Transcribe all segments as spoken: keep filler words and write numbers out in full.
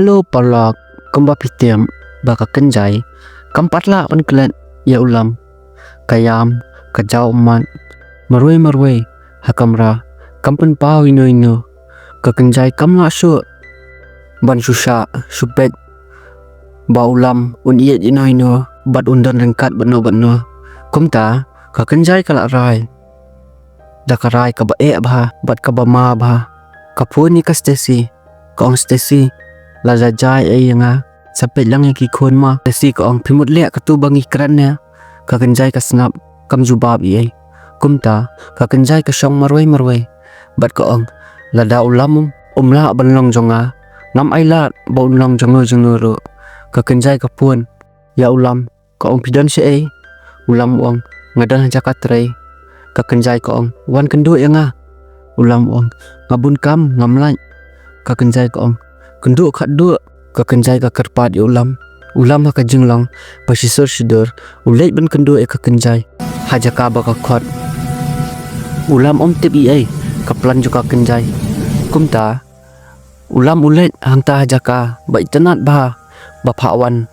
Hello paralok, kumba phi tip ba ka Kynjai kam pat lah ban klet ïa u Lam. Ka ïam, ka jaw ummat marwei marwei ha kamra, kam pynpaw ïano ïano. Ka Kynjai kam lah shuh ban shu shah shu peit ba u Lam un ïeit ïano ïano bad un don ryngkat bad no bad no. Kumta ka Kynjai ka la rai da ka rai kaba eh bha bad kaba ma bha. Ka phone ïa ka Stacy, ka ong, "Stacy, la jia jia ei ïa nga, sa peit lang ïa ki khun ma." Stacy ka ong, "Phi mut leh katto ba ngi kren ne?" Ka Kynjai ka sngap, kam jubab ei ei. Kumta ka Kynjai ka shong marwei marwei bad ka ong, "Lada u Lam um, um lah ban long jong nga, ngam ailad ba un long jong no jong no ruh." Ka Kynjai ka phone ïa u Lam, ka ong, "Phi don shaei?" U Lam u ong, "Nga don ha jaka trei." Ka Kynjai ka ong, "Wan kynduh ïa nga." U Lam u ong, "Nga bun kam, ngam lait." Ka Kynjai ka ong, "Kynduh khatduh." Ka Kynjai ka kyrpad ïa u Lam. U Lam ha ka jinglong ba shisur shidur u leit ban kynduh ïa ka Kynjai ha jaka ba ka khot. U Lam um tip ei ei ka plan jong ka Kynjai. Kumta u Lam u leit hangta ha jaka ba itynnad bha ba phah wan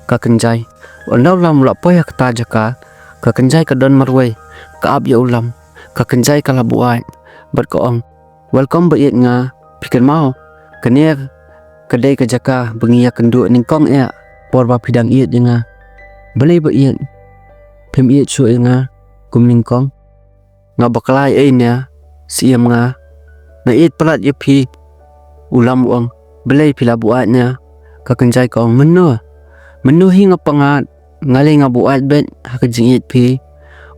ka Kynjai. Ynda u Lam u la poi ha kata jaka, ka Kynjai ka don marwei, ka ap ïa u Lam. Ka Kynjai ka la buaid bad ka ong, "Welcome ba ïeit nga, phi kynmaw? Kane ka dei ka jaka ba ngi ïa kynduh nyngkong eh por ba phi dang ïeit ïa nga. Balei ba ïeit? Phim ïeit shuh ïa nga kum nyngkong?" "Nga bakla ei ei ne, siem nga, nga ïeit palat ïa phi." U Lam u ong, "Balei phi la buaid ne?" Ka Kynjai ka ong, "Mynno? Mynno hi nga pyngngad, nga lei nga buaid beit ha ka jingïeit phi."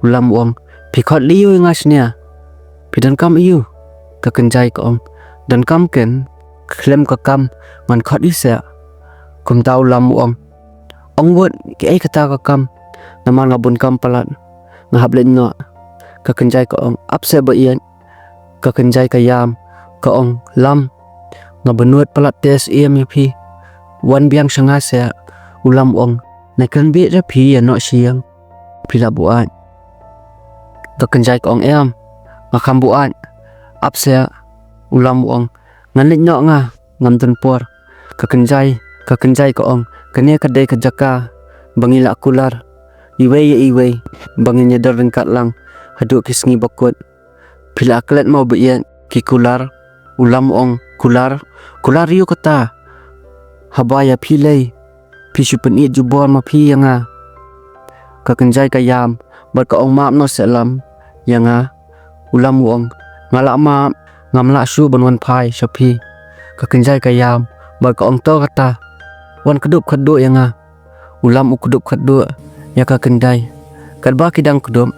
U Lam u ong, "Phi khot lei ïa nga shane, phi donkam ïa u?" Ka Kynjai ka ong, "Donkam ken, khlem ka kam ngan khot ïa u seh." Kumta u Lam u ong, "Ong wut, kiei kata ka kam, namar nga bun kam palat, nga hap leit noh." Ka Kynjai ka ong, "Ap seh ba ïeit." Ka Kynjai ka ïam, ka ong, "Lam, nga bynnud palat te siem ïa phi, wan biang sha nga seh." U Lam u ong, "Nga kren beit ïa phi ïa noh sha ïing, phi la buaid." Ka Kynjai ka ong, "Em, nga kham buaid, ap seh." U Lam u ong, "Ngan leit noh nga, ngam don por." Ka Kynjai, ka Kynjai ka ong, "Kane ka dei ka jaka ba ngi la kular iwei ïa iwei ba ngin ïadon ryngkat lang haduh ki sngi ba kut. Phi la klet mo ba ïeit ki kular?" U Lam u ong, "Kular? Kular ïa u kata? Haba ïa phi lei, phi shu pynïeit jubor ma phi ïa nga." Ka Kynjai ka ïam bad ka ong, "Map noh seh Lam ïa nga." U Lam u ong, "Nga la map, ngam lah shuh ban wan phai sha phi." Ka Kynjai ka ïam bad ka ong, "To kata, wan kdup khatduh ïa nga." U Lam u kdup khatduh ïa ka Kynjai. Katba ki dang kdup,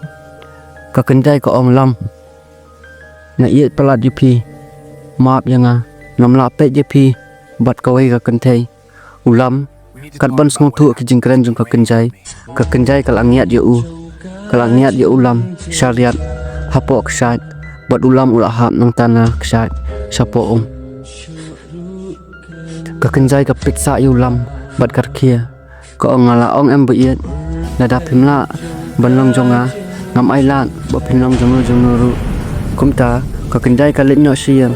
ka Kynjai ka ong, "Lam, nga ïeit palat ïa phi, map ïa nga, ngam lah peit ïa phi bad kawei ka kynthei." U Lam, katban sngewthuh ki jingkren jong ka Kynjai, ka Kynjai ka la ngiat ïa u, ka la ngiat ïa u Lam sha riat hapoh kshaid, bad u Lam u la hap nangta na kshaid shapoh um. Ka Kynjai ka peit sah ïa u Lam bad ka rkhie. Ka ong, "Nga la ong em ba ïeit, lada phim lah ban long jong nga, ngam ailad ba phin long jong no jong no ruh." Kumta ka Kynjai ka leit noh sha ïing,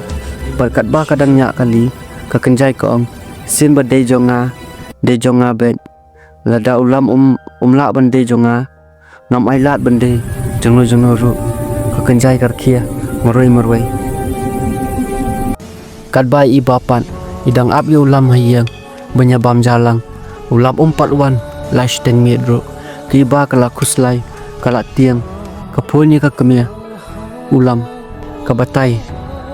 bad katba ka dang ñiah kali, ka Kynjai ka ong, "Sien ba dei jong nga, dei jong nga beit. Lada u Lam um, um lah ban dei jong nga, ngam ailad ban dei jong no jong no ruh." Ka Kynjai ka rkhie marwei marwei. Katba i Bah pat i dang ap ïa u Lam ha ïing ban ïa bam ja lang, u Lam um pat wan la shiteng miet ruh. Ka i Bah ka la khuslai, ka la tieng, ka phone ïa ka kmie u Lam, ka batai.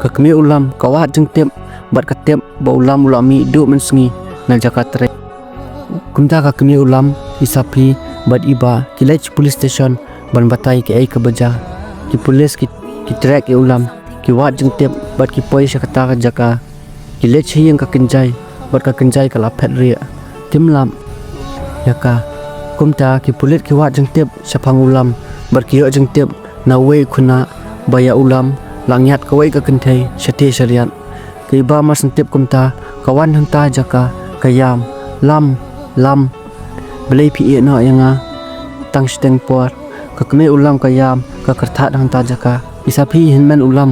Ka kmie u Lam ka wad jingtip bad ka tip ba u Lam u la mih duh mynsngi na jaka trei. Kumta ka kmie u Lam, i Saphi bad i Bah ki leit sha police station ban batai kaei kaba jia. Ki police ki, ki track ïa u Lam, ki wad jingtip bad ki poi sha kata ka jaka. Ki leit sha ïing ka Kynjai bad ka Kynjai ka la phet rieh, tim lap ïa ka. Kumta ki pulit ki wad jingtip shaphang u Lam bad ki ïoh jingtip na uwei u khynnah ba ïa u Lam la ngiat kawei ka kynthei shatei shariat. Ka i Bah mar shu tip kumta ka wan hangta jaka, ka ïam, "Lam, Lam, balei phi ïeh noh ïa nga tang shiteng por?" Ka kmie u Lam ka ïam, ka kyrthat hangta jaka. "I Saphi, hynmen u Lam,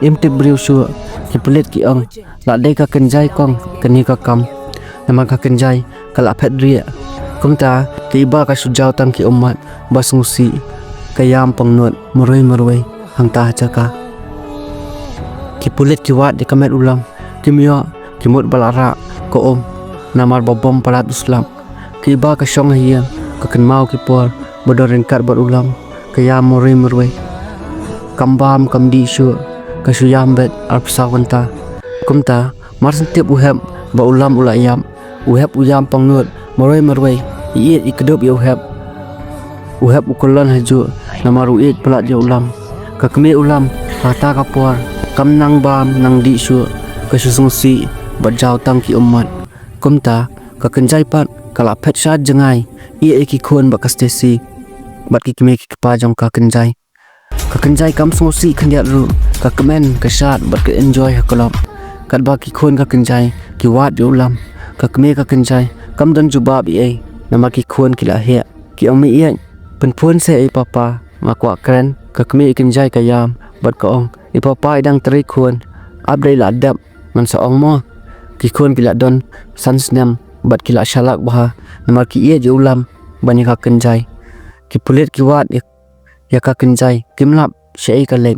im tip briew shuh. Ki pulit ki ong la dei ka Kynjai kong kane ka kam." Namar ka kynjai ka la phet rieh. Kumta ka Iba ka shu jaw tang ki ummat ba sngewsih, ka ïam pangnud marwei marwei hangta ha jaka. Ki pulit ki wad ïa ka met u Lam, kim ïoh, ki mut ba la rah ka um, namar ba bym palat u slap. Ka Iba ka shong ha ïing, ka kynmaw ki por ba don ryngkat bad u Lam, ka ïam marwei marwei. Kam bam kam dih shuh, ka shu ïam beit arphew saw kynta. Kumta mar shen tip u Hep ba u Lam u la ïap, u Hep u ïam pangnud marwei marwei, i ïeit i kdup ïa u Hep. U Hep u kyllon hajuh namar u ïeit palat ïa u Lam. Ka kmie u Lam hata ka por kam nang bam nang dih shuh, ka shu sngewsih bad jaw tang ki ummat. Kumta ka kynjai pat ka la phet shad jngai, ïeit ïa ki khun bad ka Stacy bad ki kmie ki kpa jong ka kynjai. Ka kynjai kam sngewsih khyndiat ruh, ka kmen, ka shad bad ka enjoy ha club. Katba ki khun ka kynjai ki wad ïa u Lam, ka kmie ka kynjai kam don jubab ei ei namar ki khun ki la heh. Ki ong, "Me ïeit, pynphone seh ïa i papa, nga kwah kren." Ka kmie i kynjai ka ïam bad ka ong, "I papa i dang trei khun, ap dei la dep, ngan sa ong mo." Ki khun ki la don san snem bad ki la shalak bha namar ki ïeit ïa u Lam bad ïa ka kynjai. Ki pulit ki wad ïa ïa ka kynjai, kim lap shaei ka leit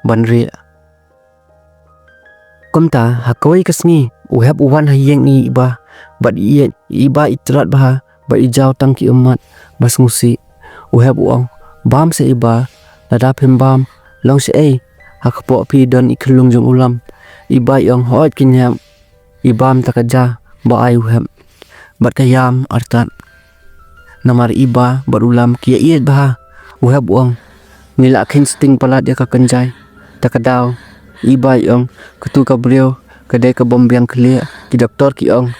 ban rieh. Kumta ha kawei ka sngi u Hep u wan ha ïing i Iba bad i ïeit. I Iba i tlot bha bad i jaw tang ki ummat ba sngewsih. U Hep u ong, "Bam seh Iba, lada phim bam long shaei ha kpoh phi don i khyllung jong u Lam." I Iba i ong, "Hooid kynjai, i bam ta ka ja ba ai u Hep." Bad ka ïam artat namar i Iba bad u Lam ki ïa ïeit bha. U Hep u ong, "Ngi la kheiñ sting palat ïa ka kynjai." Ta ka daw i Iba i ong, "Katu ka briew ka dei ka bym biang khlieh. Ki doktor ki ong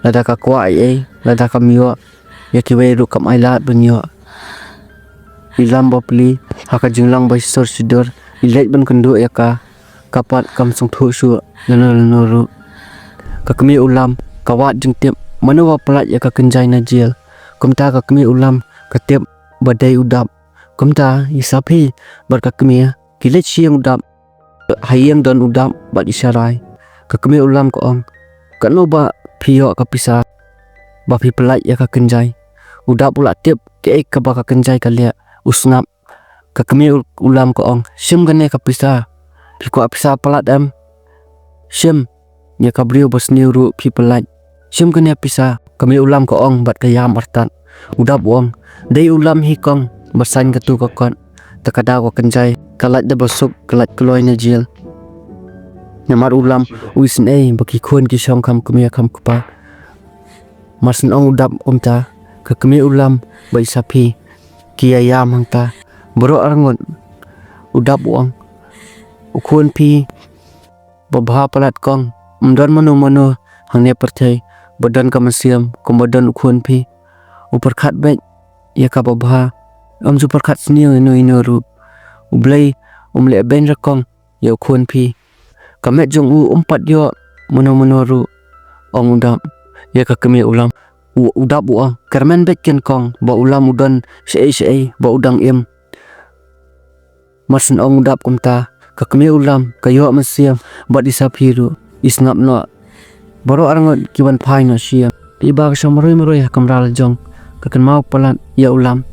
lada ka kwah ei ei, lada kam ïoh ïa kiwei ruh kam ai lad ban ïoh." I Lam bapli ha ka jinglong ba i sur shidur, i leit ban kynduh ïa ka, ka pat kam sngewthuh shuh lano lano ruh. Ka kmie u Lam ka wad jingtip, mano ba pynlait ïa ka kynjai na jel. Kumta ka kmie u Lam ka tip ba dei u Dap. Kumta i Saphi bad ka kmie ki leit sha ïing u Dap. Ha ïing don u Dap bad i Sharai. Ka kmie u Lam ka ong, "Katno ba phi ïoh ka pisa ba phi pynlait ïa ka kynjai?" U Dap u la tip kaei kaba ka kynjai ka leh, u sngap. Ka kmie u Lam ka ong, "Shim kane ka pisa, phi kwah pisa palat em? Shim, ïa ka briew ba sniew ruh phi pynlait. Shim kane pisa." Ka kmie u Lam ka ong bad ka ïam artat. U Dap u ong, "Dei u Lam hi kong ba saiñ katu ka kot." Ta ka daw ka kynjai ka lait da ba suk, ka lait kloi na jel. Namar u Lam u isynei ba ki khun ki shong kham kmie kham kpa. Mar shen ong u Dap kumta, ka kmie u Lam bad i Saphi ki ïa ïam hangta. Baroh arngut u Dap u ong, "U khun phi ba bha palat kong, ym don mano mano hangne pyrthei ba don ka mynsiem kumba don u khun phi. U pyrkhat beit ïa kaba bha, ym ju pyrkhat sniew ïano ïano ruh. U Blei um leh beiñ ra kong ïa u khun phi. Ka met jong u um pat ïoh mano mano ruh," ong u Dap ïa ka kmie u Lam. U, u Dap u ong, "Kyrmen beit ken kong ba u Lam u don shaei shaei ba u dang im." Mar shen ong u Dap kumta, ka kmie u Lam ka ïoh mynsiem bad i Saphi ruh i sngap noh. Baroh arngut ki wan phai noh sha ïing. Ka Iba ka shong marwei marwei ha kamra la jong, ka kynmaw palat ïa u Lam.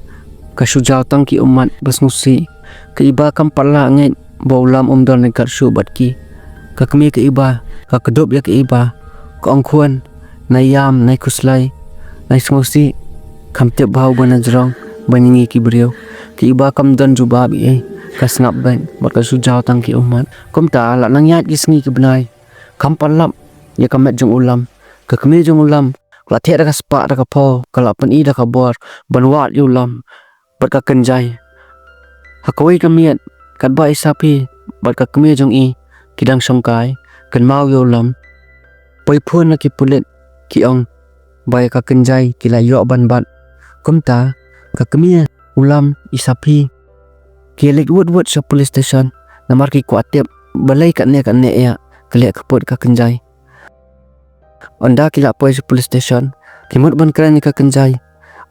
Ka shu jaw tang ki ummat ba sngewsih. Ka Iba kam pat lah ngeit ba u Lam um don ryngkat shuh bad ki. Ka kmie ka Iba ka kdup ïa ka Iba, ka ong, "Khun, nai ïam, nai khuslai, nai sngewsih. Kham tip bha uba na jrong ban ïa ngi ki briew." Ka Iba kam don jubab ei ei, ka sngap beit bad ka shu jaw tang ki ummat. Kumta la nang ïaid ki sngi ki bnai, kham pat lap ïa ka met jong u Lam. Ka kmie jong u Lam ka la theh da ka spah da ka phew, ka la pyni da ka bor ban wad ïa u Lam. Bad ka kynjai. Ha kawei ka miet, katba i Saphi bad ka kmie jong i ki dang shongkai, kynmaw ïa u Lam, poi phone na ki pulit, ki ong ba ïa ka kynjai ki la ïoh ban bat. Kumta ka kmie, u Lam, i Saphi ki leit wut wut sha police station namar ki kwah tip balei katne katne ïa ka leh ka put ka kynjai. Ynda ki la poi sha police station, ki mut ban kren ïa ka kynjai.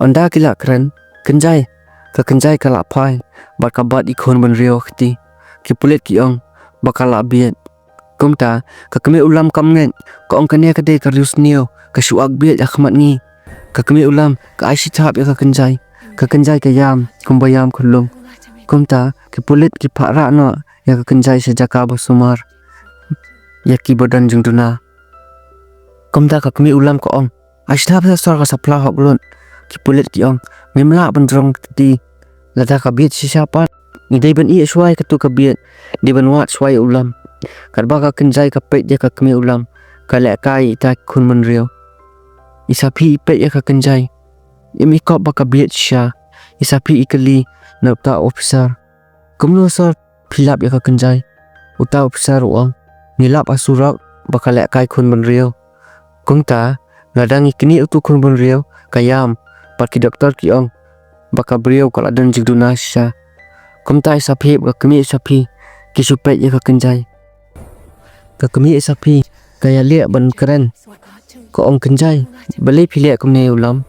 Ynda ki la kren, kynjai, ka kynjai ka la phai bad ka bat i khun bynriew ha kti. Ki pulit ki ong ba ka la bieit. Kumta ka kmie u Lam kam ngeit, ka ong, kane ka dei ka riewsniew, ka shu ak bieit ha khmat ngi. Ka kmie u Lam ka ai shithap ïa ka Kynjai. Ka Kynjai ka ïam kumba ïam khyllung. Kumta ki pulit ki phah rah noh ïa ka Kynjai sha jaka ba sumar ïa kiba don jingduna. Kumta ka kmie u Lam ka ong, ai shithap sha sor, ka sa phla hok lut. Ki pulit ki ong, ngim lah ban jrong kti. Lada ka bieit shisha pat, ngi dei ban ïeh shuwa ïa katu ka bieit, dei ban wad shuwa ïa u Lam. Katba ka Kynjai ka peit ïa ka kmie u Lam, ka lehkai ïa ita ki khun bynriew. I Saphi i peit ïa ka Kynjai, im ikop ba ka bieit shisha. I Saphi i kylli na uta u ophisar, kumno sor phi lap ïa ka Kynjai? Uta u ophisar u ong, ngi lap ha surok ba ka lehkai khun bynriew. Kumta lada ngi knieh utu u khun bynriew, ka ïam, bad ki doktor ki ong ba ka briew ka la don jingduna shisha. Kumta i Saphi bad ka kmie i Saphi ki shu peit ïa ka Kynjai. Ka kmie i Saphi ka ïaleh ban kren, ka ong, Kynjai, balei phi leh kumne ïa u Lam?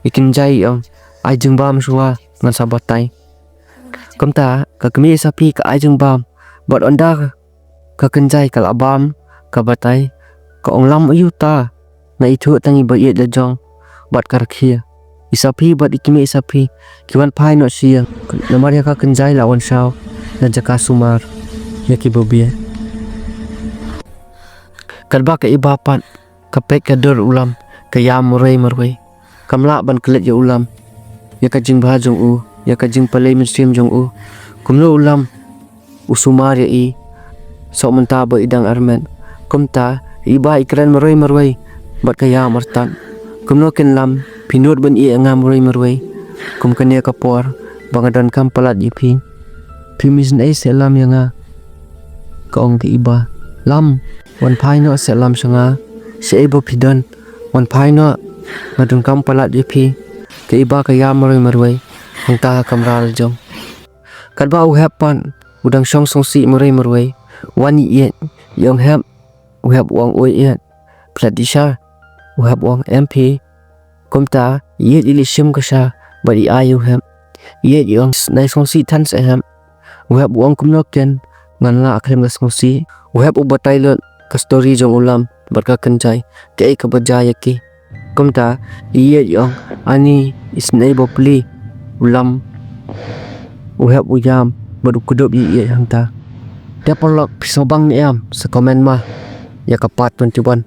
I Kynjai i ong, ai jingbam shuwa, ngan sa batai. Kumta ka kmie i Saphi ka ai jingbam, bad ynda ka Kynjai ka la bam, ka batai, ka ong, Lam, aiu ta? Nga ithuh tang iba ïeit la jong bad ka rkhie. I Saphi bad i kmie i Saphi ki wan phai noh sha ïing, namar ïa ka Kynjai la wan shaw na jaka sumar ïa kiba bieit. Katba ka Iba pat ka peit ka dur u Lam, ka ïam marwei marwei. Kam lah ban klet ïa u Lam, ïa ka jingbha jong u, ïa ka jingpalei mynsiem jong u. Kumno u Lam u sumar ïa i, soh mynta ba i dang armet. Kumta i Iba i kren marwei marwei bad ka ïam artat. Kumno kin Lam, phi nud ban ïeh ïa nga marwei marwei kum kane ka por ba nga donkam palat ïa phi? Phim isynei seh Lam ïa nga, ka ong ka Iba. Lam, wan phai noh seh Lam sha nga. Shaei ba phi don, wan phai noh, nga donkam palat ïa phi. Ka Iba ka ïam marwei marwei hangta ha kamra la jong. Katba u Hep pat u dang shong sngewsih marwei marwei. Wan i ïeit, i ong, Hep. U Hep u ong, oi ïeit, phi la dih sha? U Hep u ong, em phi. Kumta i ïeit i leit shim ka sha bad i ai ïa u Hep. I ïeit i ong, nai sngewsih than seh Hep. U Hep u ong, kumno kin, ngan lah khlem da sngewsih. U Hep u batai lut ka story jong u Lam bad ka Kynjai, kaei kaba jia ïa ki. Kumta i ïeit i ong, ani isynei ba plie u Lam, u Hep u ïam bad u kdup ïa i ïeit hangta. Te paralok, phi sngewbang ne em, sa comment ma ïa ka part twenty-one.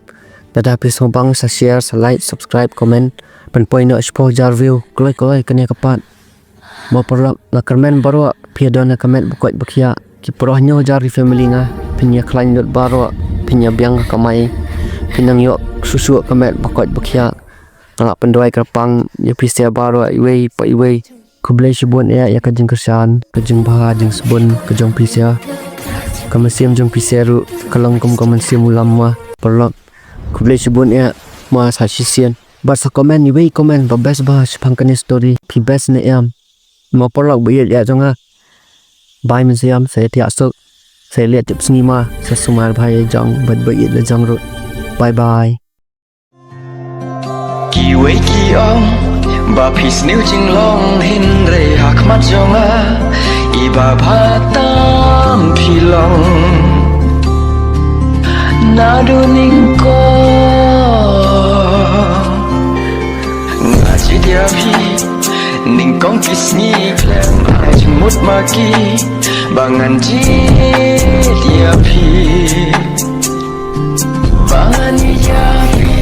Lada phi sngewbang, sa share, sa like, subscribe, comment ban poi noh shiphew hajar view. Kloi kloi kane ka part. Mo paralok, nga kyrmen baroh phi ïa don ha ka met ba koit ba khiah. Ki para hynñiew hajar ki family nga, phin ïa khlaiñ lut baroh, phin ïa biang ka kamai, phin nang ïoh shuh shuh ka met ba koit ba khiah. Nga la pynduwai kyrpang ïa phi sha baroh, iwei pa iwei. Khublei shibun eh ïa ka jingkyrshan, ka jingbha jingsbun ka jong phi sha. Ka mynsiem jong phi sha ruh ka long kum ka mynsiem u Lam ma paralok. Khublei shibun eh ma, sa shisien. Bad sa comment, iwei comment ba best ba shaphang kane story, phi best ne em? Mo paralok ba ïeit ïa jong nga, bye mynsiem, sa ïa thiah suk, sa ïa leit tipsngi ma, sa sumar bha ïa jong bad ba ïeit la jong ruh. Bye bye. Kiwei ki ong ba phi sniew jinglong, hynrei ha khmat jong nga i Iba bha tam phi long. Naduh nyngkong nga jied ïa phi, nyngkong ki sngi khlem ai jingmut ma ki, ba ngan jied ïa phi, ba ngan ïeit ïa phi.